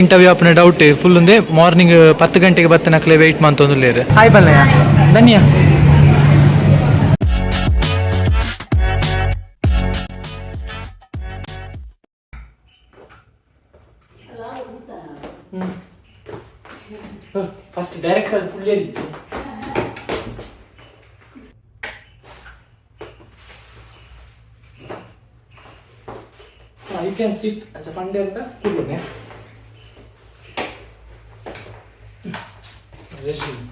Interview ಆಪುನ doubt full ಒಂದೇ morning 10 ಗಂಟೆಗೆ ಬತ್ತನಕ್ಲೆ ವೆಯ್ಟ್ ಮಂತೊಂದುಲ್ಲೇರು. ಹಾಯ್ ಬಲ್ಲಯ್ಯ ಧನ್ಯ. ಫಸ್ಟ್ ಡೈರೆಕ್ಟ್ ಅದು ಪುಳ್ಳಿಯಲ್ಲಿತ್ತು. You can sit. ಅಂಚ ಪಂಡೆ ಅಂತ ಕೂಡುನೆ. Resume.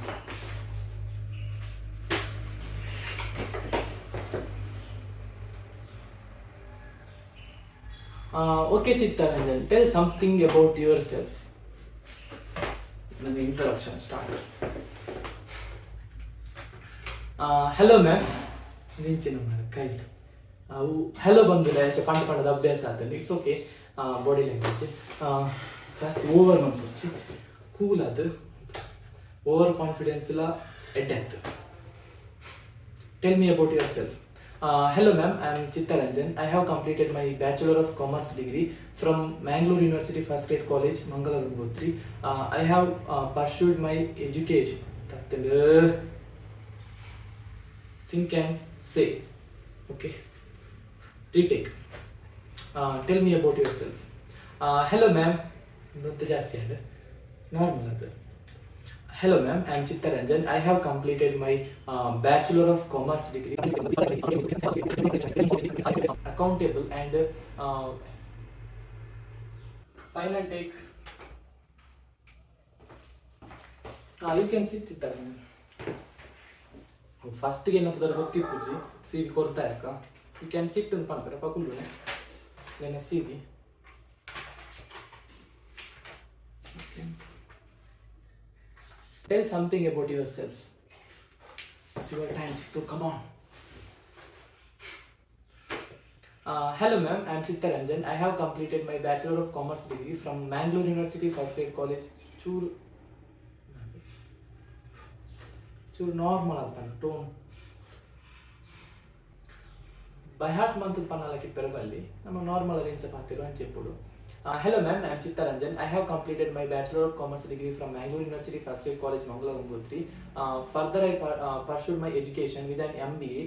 Okay Chittaranjan, tell something about yourself. ನನ್ನ ಇಂಟ್ರೊಡಕ್ಷನ್ ಸ್ಟಾರ್ಟ್. ಹಲೋ ಮ್ಯಾಮ್, ನಿಂಚಿನ ಕೈ ಅವು ಹಲೋ ಬಂದಿಲ್ಲ. ಅಂಚ ಪಂಡ ಪಂಡದ ಅಭ್ಯಾಸ ಆತಂడి. It's okay. Body language ಜಾಸ್ತಿ ಓವರ್ ಮನ್ಪೊಚ್ಚಿ, ಕೂಲ್ ಅದು. ಓವರ್ ಕಾನ್ಫಿಡೆನ್ಸ್ ಇಲ್ಲ ಎಡ್ಡೆ. Tell me about yourself. Hello, ma'am. I am Chittaranjan. I have completed my Bachelor of Commerce degree from Mangalore University First Grade College, Mangalagangotri. I have pursued my education. Think and say. Okay. Retake. Tell me about yourself. Hello, ma'am. ಜಾಸ್ತಿ ಅಂದ್ರೆ normal ಅದು. Hello, ma'am. I am Chittaranjan. I have completed my Bachelor of Commerce degree. Accountable and final take. You can sit, Chittaranjan. ಫಸ್ಟ್ಗೆ ಏನಪ್ಪದ ಗೊತ್ತಿಪ್ಪುಜಿ, C V ಕೊಡ್ತಾ ಇರ್ಕ. You can sit ಅಂತ ಪನ್ಪರೆ ಪಕುಲ್ನೆ ನನ್ನ C V. Tell something about yourself. It's your time, Chittu. Come on. Hello, ma'am. I am Chittaranjan. I have completed my Bachelor of Commerce degree from Mangalore University First Grade College. ಚೂರು ಚೂರು normal ಅಂತ tone. ಬೈ heart ಮಂತ್ ಪನ್ನಲಕ್ಕೆ ಪೆರಬಲ್ಲಿ ನಮ್ಮ normal ಎಂಚ ಪಾತಿರು ಅಂಚೆಪ್ಪುಡು. Hello ma'am, I am Chittaranjan. I have completed my Bachelor of Commerce degree from Mangalore University First Grade College, Mangalagangotri. Further, I pursued my education with an MBA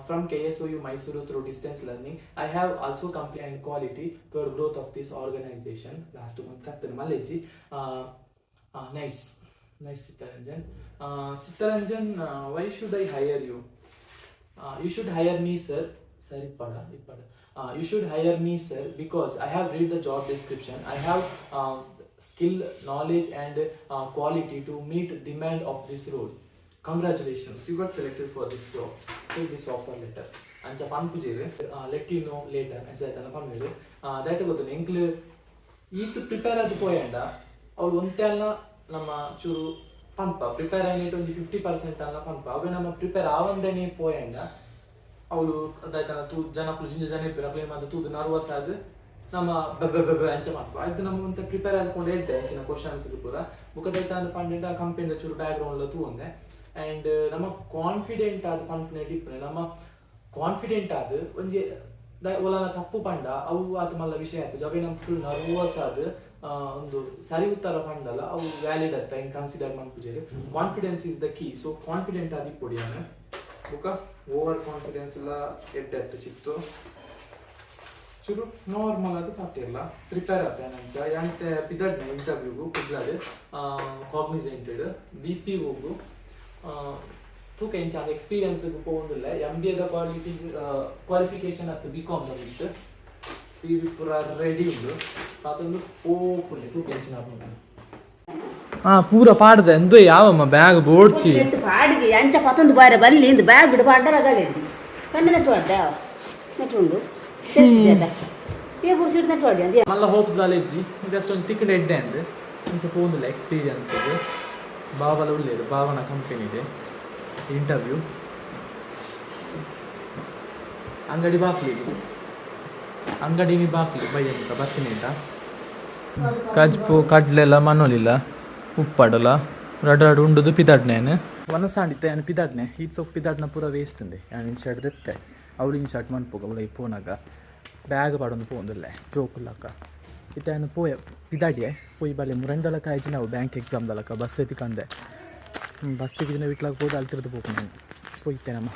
from KSOU Mysuru through distance learning. I have also completed and quality toward growth of this organization. Last month ಮಲ್ಲೆಜ್ಜಿ. Nice, nice, Chittaranjan. Chittaranjan, why should I hire you? You should hire me, sir. Sir ಇಪ್ಪಡ ಇಪ್ಪಡ. You should hire me, sir, because I have read the job description. I have skill, knowledge and quality to meet demand of this role. Congratulations, you got selected for this job. Take this offer letter. ಅಂಚ ಪನ್ಪುಜೇರು. Let you know later ಅಂಚ ಆಯ್ತಲ್ಲ ಪನ್ಪೇರು. ದಾಯ್ತ ಗೊತ್ತು, ಎಂಕ್ಲು ಈತ್ prepare ಆದ್ ಪೋಯಂಡ ಅವ್ಳು ಒಂತೆ ಅಲ್ಲ ನಮ್ಮ ಚೂರು ಪನ್ಪ. ಪ್ರಿಪೇರ್ ಆಯ್ನಿಟ್ ಒಂಜಿ 50% ಅಲ್ಲ ಪನ್ಪ. ಅವೆ ನಮ್ಮ ಪ್ರಿಪೇರ್ ಆವಂದನೆ ಪೋಯಂಡ ಅವಳು ಅದಾಯ್ತಲ್ಲ ತೂ ಜನಕ್ಕಲು ಜಿಂಜ ಜನ ಇರ್ಪೆರ್, ಅಕ್ಲೆನ್ ಮಾತ ತೂದು ನರ್ವಸ್ ಆದ್ ನಮ್ಮ ಬೆಬ್ಬೆ ಬೆಬ್ಬೆ ಅಂಚ ಮನ್ಪ. ಅದು ನಮ್ಮ ಒಂತೆ ಪ್ರಿಪೇರ್ ಆದ್ಕೊಂಡು ಎಡ್ಡೆ ಅಂಚಿನ ಕ್ವಶನ್ಸ್ ಪೂರ. ಬೊಕ ದಾಯ್ತ ಅಂದ್ ಪಂಡೆಂಡ ಕಂಪನಿದ ಚೂರು ಬ್ಯಾಕ್ ಗ್ರೌಂಡ್ ತೂವೊಂದೆ. ಆ್ಯಂಡ್ ನಮ್ಮ ಕಾನ್ಫಿಡೆಂಟ್ ಆದ್ ಪನ್ಪುನೆಟ್ ಇಪ್ಪುನೆ. ನಮ್ಮ ಕಾನ್ಫಿಡೆಂಟ್ ಆದ್ ಒಂಜಿ ಒಲನ ತಪ್ಪು ಪಂಡ ಅವು ಆತ್ ಮಲ್ಲ ವಿಷಯ ಆಪುಜಿ. ಅವೆ ನಮ್ ಫುಲ್ ನರ್ವಸ್ ಆದ್ ಒಂದು ಸರಿ ಉತ್ತರ ಪಂಡಲ ಅವು ವ್ಯಾಲಿಡ್ ಅತ್ತ ಇಂಕ್ ಕನ್ಸಿಡರ್ ಮನ್ಪುಜೆರ್. Confidence is the key, so confident ಆದಿಪ್ಪೊಡು ಯಾನ್. ಬೊಕ ಓವರ್ ಕಾನ್ಫಿಡೆನ್ಸ್ ಎಲ್ಲ ಎಡ್ಡೆ ಅತ್ತ ಚಿತ್ತು. ಚೂರು ನಾರ್ಮಲ್ ಆದ್ ಪಾತೆರ್ಲ, ಪ್ರಿಪೇರ್ ಆತೆ ಅಂಚ. ಯಾನಿತ್ತೆ ಪಿದಡ್ನ ಇಂಟರ್ವ್ಯೂಗು ಕುಡ್ಲಡ್ ಕಾಗ್ನಿಸೆಂಟೆಡ್ ಬಿ ಪಿ ಓಗು. ತೂಕ ಇಂಚ ಎಕ್ಸ್ಪೀರಿಯನ್ಸ್ ಪೋವೊಂದುಲ್ಲೆ. ಎಂ ಬಿ ಎದ ಕ್ವಾಲಿಟಿ ಕ್ವಾಲಿಫಿಕೇಶನ್ ಅತ್ತು, ಬಿ ಕಾಮ್ ದ. ಸಿ ವಿ ಪೂರ ರೆಡಿ ಉಂಡು. ಪಾತೊಂದು ಪೋಪುಂಡೆ, ತೂಕ ಎಂಚಿನ ಆಪುಂಡು. ಹಾ, ಪೂರ ಪಾಡ್ದೆ ಎಂದು ಯಾವಮ್ಮ ಬ್ಯಾಗ್ ಬೋಡ್ಚಿ. ನೆಟ್ ಪಾಡಿಗೆ ಅಂಚ ಪತ್ತೊಂದು ಬಾರೆ ಬಲ್ಲಿ ಇಂದು ಬ್ಯಾಗ್ ಇಡು ಪಾಂಡರ ಗಳೆಂದು ಪಂಡ ನೆಟ್ ಪಾಡ್ದ ನೆಟ್ ಉಂಡು ಏ ಪುರುಷ ನೆಟ್ ಪಾಡಿ ಅಂದ್. ಮಲ್ಲ ಹೋಪ್ಸ್ ದಾಲೆಜ್ಜಿ, ಜಸ್ಟ್ ಒಂದು ತಿಕ್ಕಂಡ ಎಡ್ಡೆ ಅಂದ್. ಇಂಚ ಪೋಂದುಲ್ಲ ಎಕ್ಸ್ಪೀರಿಯನ್ಸ್ ಇದು. ಬಾವಲ ಉಳ್ಳೇರು ಬಾವನ ಕಂಪನಿ ಇದೆ. ಇಂಟರ್ವ್ಯೂ ಅಂಗಡಿ ಬಾಕ್ಲಿ, ಅಂಗಡಿನಿ ಬಾಕ್ಲಿ ಬಯ್ಯಂತ ಬರ್ತೀನಿ ಆಯ್ತಾ. ಕಜ್ಪು ಕಡ್ಲೆಲ್ಲ ಮನೋಲಿಲ್ಲ ಉಪ್ಪಾಡಲ ರಡ್ ರಡ್ ಉಂಡುದು ಪಿದಾಡ್ನೇನು ವನಸಾಂಡಿತ್ತೆ. ಯಾನ್ ಪಿದಾಡ್ನೆ ಈ ಸೊಪ್ಪು ಪಿದಾಡ್ನ ಪೂರ ವೇಸ್ಟ್ ಅಂದೆ. ಯಾನ್ ಇನ್ ಶರ್ಟ್ ದೆತ್ತೆ, ಅವಳು ಇನ್ ಶರ್ಟ್ ಮನ್ಪುಗ. ಅವಳು ಪೋನಾಗ ಬ್ಯಾಗ್ ಪಾಡೊಂದು ಪೋಂದುಲ್ಲೆ ಜೋಕುಲ್ಲಕ್ಕ. ಇತ್ತೆ ನಾನು ಪೋಯ ಪಿದಾಡಿಯೆ ಪೋಯಿ ಬಲೆ ಮುರಂಡಲ ಕಾಯ್ಜಿ ನಾವು ಬ್ಯಾಂಕ್ ಎಕ್ಸಾಮ್ ದಲಕ ಬಸ್ ಎತ್ತಿಕಂದೆ. ಬಸ್ ತಿಕ್ಕಿನ ವಿಟ್ಲಾಗ ಪೋದು ಅಲ್ತಿರ್ದು ಪೋಪು ನಾನು ಪೋಯಿತ್ತೆ ನಮ್ಮ.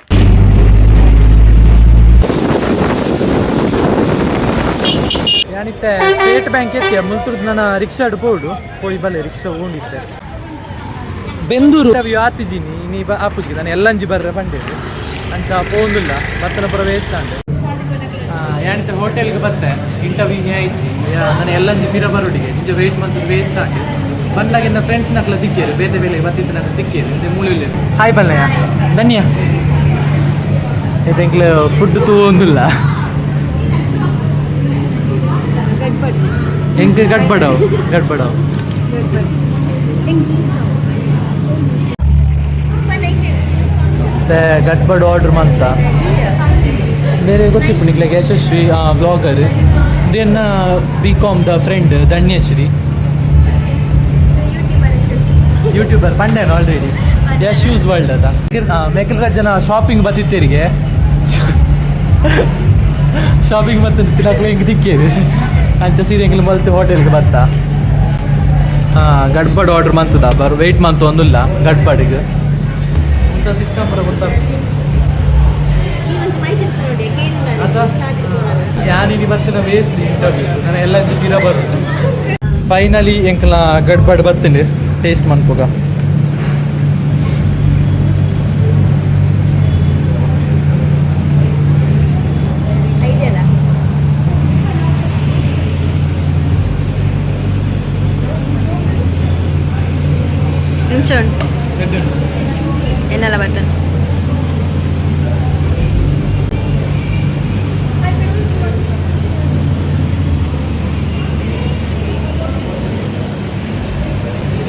ಯಾನಿತ್ತೆ ಸ್ಟೇಟ್ ಬ್ಯಾಂಕ್ ಎತ್ತಿಯ ಮುಲ್ತುರ್ದು ನನ್ನ ರಿಕ್ಷಾಡ್ ಪೋಡು ಪೋಯಿ ಬಲೆ ರಿಕ್ಷಾ ಓಂಡಿತ್ತೆ. ಬೆಂದೂರು ಆತಿಜಿನಿ ನೀ ಆಪುಜಿ ನಾನು ಎಲ್ಲಂಜಿ ಬರ್ರೆ ಬಂಡೇರು ಅಂಚ ಪೋಂದಿಲ್ಲ ಬತ್ತನ ಪುರ ವೇಸ್ಟ್ ಅಂಡ್. ಯಾನಿತ್ತೆ ಹೋಟೆಲ್ಗೆ ಬತ್ತೆ. ಇಂಟರ್ವ್ಯೂ ಆಯ್ಚಿ. ನಾನು ಎಲ್ಲಂಜಿ ಪಿರ ಬರೋಡಿಗೆ ನಿಜ ವೆಯ್ಟ್ ಮಂತ್ ವೇಸ್ಟ್ ಆಂಡ್. ಬಂದಾಗಿಂದ ಫ್ರೆಂಡ್ಸ್ ನಕ್ಲ ತಿಕ್ಕೇರು ಬೇತೆ ಬೇಲೆ ಬತ್ತಿತ್ತು ನನ್ನ ತಿಕ್ಕೇರು ಇಂತೆ ಮೂಲೆ. ಹಾಯ್ ಬಲ್ಲಯ್ಯ ಧನ್ಯ. ಇದೆಂಕ್ಲ ಫುಡ್ ತೂಂದಿಲ್ಲ. ಎಂಕ್ ಗಡ್ಬಡವು ಗಡ್ಬಡವು. ಮತ್ತೆ ಗಡ್ಬಡ್ ಆರ್ಡರ್ ಮಂತ. ಬೇರೆ ಗೊತ್ತಿಪ್ಪು ನಿಕ್ಲೆಗ್ ಯಶಸ್ವಿ vlogger then B com the friend Dhanyashree YouTuber ಪಂಡೇನು already Yash world ಅದ. ಮೆಕಲ್ ಜನ ಶಾಪಿಂಗ್ ಬತ್ತಿತ್ತೇರಿಗೆ ಶಾಪಿಂಗ್ ಮತ್ತೆ ತಿನ್ನಕ್ಲೆ ಹಿಂಗೆ ತಿಕ್ಕೇರಿ. ಅಂಚ ಸೀರೆ ಎಂಗ್ಲು ಮಲ್ತು ಹೋಟೆಲ್ಗೆ ಬತ್ತ. ಹಾಂ, ಗಡ್ಬಡ್ ಆರ್ಡರ್ ಮಂತದ ಬರ್ ವೆಯ್ಟ್ ಮಂತು ಒಂದಿಲ್ಲ ಗಡ್ಬಡಿಗೆ ಇಂಥ ಸಿಸ್ಟಮ್ ಬರ ಗೊತ್ತಾಗ್ತದೆ. ಅಥವಾ ಯಾನಿಗೆ ಬರ್ತಿನ ವೇಸ್ಟ್ ಇಂಟರ್ವ್ಯೂ. ನಾನು ಎಲ್ಲ ತೀರ ಬರು. ಫೈನಲಿ ಎಂಕಲ ಗಡ್ಬಡ್ ಬರ್ತೀನಿ. ಟೇಸ್ಟ್ ಮನ್ಪುಗ. ಉಂಟು ಎನ್ನಲ್ಲ ಬರ್ತದೆ.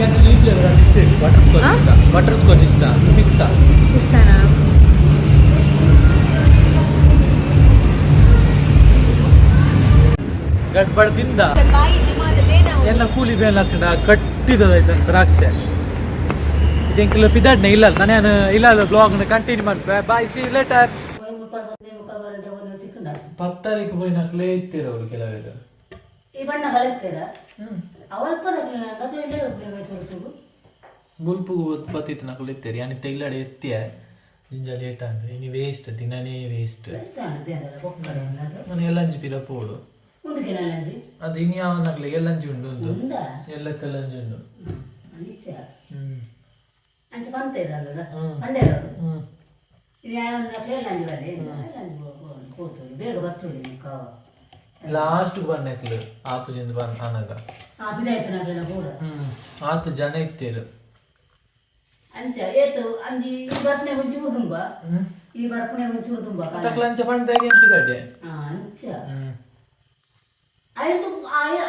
ಆ್ಯಕ್ಚುಲಿ ಈ ಫ್ಲೇವರ್ ಇಷ್ಟ. ಬಟರ್ ಸ್ಕಾಚ್ ಇಷ್ಟ. ಬಟರ್ ಸ್ಕಾಚ್ ಇಷ್ಟ, ಪಿಸ್ತಾ. ಇಷ್ಟನಾ? ಗಡ್ಬಡ್ ತಿಂದ. ಎಲ್ಲ ಕೂಲಿ ಬೇಲ್ ಹಾಕೊಂಡ ಕಟ್ಟಿದದಾಯ್ತು ದ್ರಾಕ್ಷೆ. ಇದೆಂಕೆಲ್ಲ ಪಿದಾಡ್ನೆ ಇಲ್ಲ. ನಾನು ಇಲ್ಲ ಬ್ಲಾಗ್ ಕಂಟಿನ್ಯೂ ಮಾಡ್ತೇವೆ. Bye, see later. 10 ತಾರೀಕು ಪೋಯಿನ ನಕ್ಲೆ ಇತ್ತೀರ ಅವರು ಕೆಲವರು. ಈ ಬಣ್ಣ ಕಲೆಕ್ತೀರ ಅವಲ್ಪ. ಬುಲ್ಪುಗು ಬತ್ತಿತ್ತು ನಕಲು ಇತ್ತೀರಿ. ಯಾನಿ ತೆಗ್ಲಾಡೆ ಎತ್ತಿಯ ಜಿಂಜ ಲೇಟ್ ಅಂದ್ರೆ ಇನಿ ವೇಸ್ಟ್, ದಿನನೇ ವೇಸ್ಟ್. ನಾನು ಎಲ್ಲಂಜಿ ಪಿರ ಪೋಡು. ಅದು ಇನಿ ಯಾವ ನಕ್ಲೆ ಎಲ್ಲಂಜಿ ಉಂಡು ಒಂದು. ಉಂದಾ? ಎಲ್ಲ ಎಲ್ಲಂಜಿ ಉಂಡು. ಅಂಚ. ಅಂಚ ಪಂತ ಇರಲ್ಲ. ಪಂಡೇರವರು. ಇದು ಯಾವ ಎಲ್ಲಂಜಿ ಬರಲಿ ಎಲ್ಲಂಜಿ ಕೂತು ಬೇಗ ಬರ್ತದೆ ಕಾವ. ಲಾಸ್ಟ್ ಬನ್ನಕ್ಲು ಆಪುಜಿಂದ ಬನ್ ಅನಗ. ಆ ಬಿದಾಯ್ತು ನಗಲೆಲ್ಲ ಪೂರ. ಆತ ಜನ ಇತ್ತೇರು. ಅಂಚ ಏತು ಅಂಜಿ ಈ ಬರ್ಪನೆ ಒಂಚೂರು ತುಂಬ. ಈ ಬರ್ಪನೆ ಒಂಚೂರು ತುಂಬ. ತಕ್ಲ ಅಂಚ ಪಂಡಾಗ ಎಂಪಿದಾಡೆ. ಆ, ಅಂಚ. ಆಯ್ತು,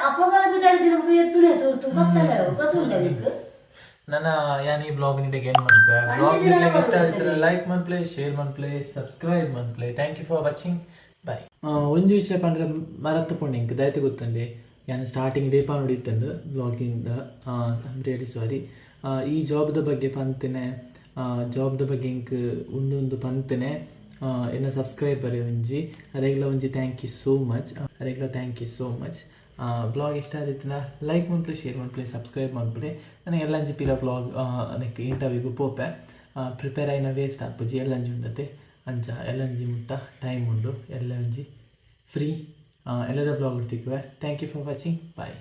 ಅಪ್ಪಗಲ ಬಿದಾಡಿ ನಮ್ಗೆ ಎತ್ತುನೆ ತೋರ್ತು ಬತ್ತಲ್ಲ ಬಸುಂಡ ಅದಕ್ಕೆ. ನನ್ನ ಯಾನ್ ಈ ಬ್ಲಾಗ್ ನಿಮಗೆ ಏನು ಮಾಡ್ತೆ. ಬ್ಲಾಗ್ ನಿಮಗೆ ಇಷ್ಟ ಆಗಿದ್ರೆ ಲೈಕ್ ಮನ್ಪ್ಲೆ, ಶೇರ್ ಮನ್ಪ್ಲೆ, ಸಬ್ಸ್ಕ್ರೈಬ್ ಮನ್ಪ್ಲೆ. Thank you for watching, bye. ಒಂಜಿ ವಿಷಯ ಪಂಡ್ರೆ ಮರತ್ತು ಪೋಂಡು ಇಂಕ್ ದಯತೆ ಗೊತ್ತಂಡೆ. ಯಾನ್ ಸ್ಟಾರ್ಟಿಂಗ್ ಡೇಪ ನೋಡಿತ್ತಂಡು ಬ್ಲಾಗಿಂಗ್. I'm really sorry. ಈ ಜಾಬ್ದ ಬಗ್ಗೆ ಪಂತೇನೆ, ಜಾಬ್ದ ಬಗ್ಗೆ ಇಂಕ್ ಉಂಡು ಪಂತೇನೆ. ಎನ್ನ ಸಬ್ಸ್ಕ್ರೈಬರ್ ಒಂಜಿ ಅರೆಗ್ಲ ಒಂಜಿ thank you so much. ಅರೆಗ್ಲ thank you so much. Vlog ಇಷ್ಟ ಆಗಿತ್ತಿನ ಲೈಕ್ ಮನ್ಪ್ಲೆ, ಶೇರ್ ಮನ್ಪ್ಲೆ, ಸಬ್ಸ್ಕ್ರೈಬ್ ಮನ್ಪ್ಲೆ. ನನಗೆ ಎಲ್ಲಂಜಿ ಪಿರ ವ್ಲಾಗ್ ನೆಕ್ ಇಂಟರ್ವ್ಯೂಗು ಪೋಪೆ. ಪ್ರಿಪೇರ್ ಆಯಿನ ವೇಸ್ಟ್ ಆಪುಜಿ. ಎಲ್ಲಂಜಿ ಉಂಡತೆ. ಅಂಚ ಎಲ್ಲಂಜಿ ಮುಟ್ಟ ಟೈಮ್ ಉಂಡು. ಎಲ್ಲಂಜಿ ಫ್ರೀ ಎಲ್ಲದ blog ತಿಕ್ಕುವೆ. Thank you for watching, bye.